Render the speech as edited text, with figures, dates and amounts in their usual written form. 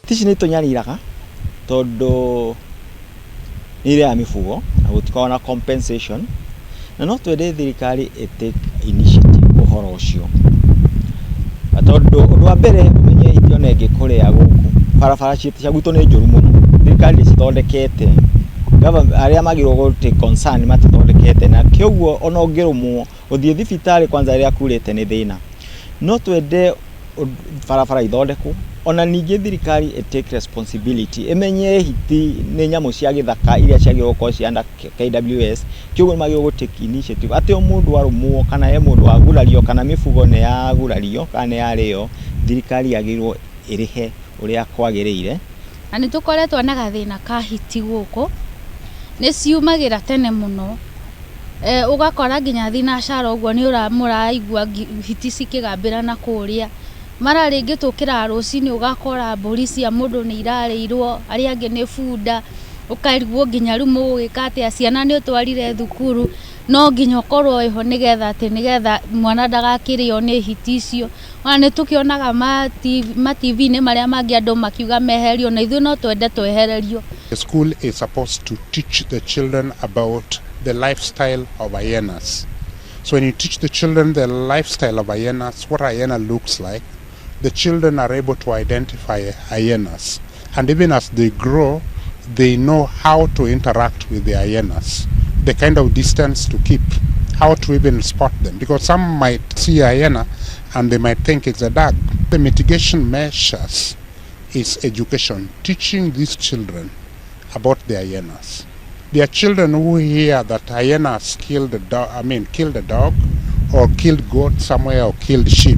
Ici nĩ itũnyariraga tondũ nĩ irĩaga mĩbugo na gũtikoragwo na compensation, na no twende thirikari ĩ take initiative ũhoro ũcio. Tondũ ũndũ wa mbere ũmenye hiti ona ĩngĩkũrĩa gũkũ, barabara cia gwitũ nĩ njũru mũno, thirikari ndĩcithondekete, arĩa magĩrĩirwo gũ take concern matithondekete, na kĩoguo ona ũngĩrũmwo gũthiĩ thibitarĩ kwanza rĩrĩa kurĩte nĩ thĩna. No twende barabara ithondekwo, ona ningĩ thirikari ĩ take responsibility, ĩmenye hiti nĩ nyamũ cia gĩthaka iria ciagĩrĩirwo gũkorwo ci under KWS, kĩoguo nĩ magĩrĩirwo gũ take initiative atĩ o mũndũ arũmwo kana he mũndũ wagurario kana mĩbugo nĩ yagurario kana nĩ yarĩo, thirikari yagĩrĩirwo ĩrĩhe ũrĩa kwagĩrĩire. Na nĩ tũkoretwo na gathĩna ka hiti gũkũ, nĩ ciumagĩra tene mũno, ũgakora nginya thinacara ũguo nĩ mũraigua hiti cikĩgambĩra na kũrĩa. Mara rĩngĩ tũkĩraga rũcinĩ ũgakora mbũri cia mũndũ nĩ irarĩirwo, arĩa angĩ nĩ bunda, ũkarigwo nginya rĩu mũgũgĩka atĩa, ciana nĩ ũtwarire thukuru, no nginya ũkorwo wĩho nĩgetha atĩ nĩgetha mwana ndagakĩrĩo nĩ hiti icio. Ona nĩ tũkĩonaga ma TV-inĩ marĩa mangĩ andũ makiuga meherio, na ithuĩ no twende twehererio. The school is supposed to teach the children about the lifestyle of hyenas. So when you teach the children the lifestyle of hyenas, what a hyena looks like, the children are able to identify hyenas. And even as they grow, they know how to interact with the hyenas, the kind of distance to keep, how to even spot them. Because some might see a hyena and they might think it's a dog. The mitigation measures is education, teaching these children about the hyenas. There are children who hear that hyenas killed a dog, I mean, killed a dog, or killed goat somewhere, or killed sheep.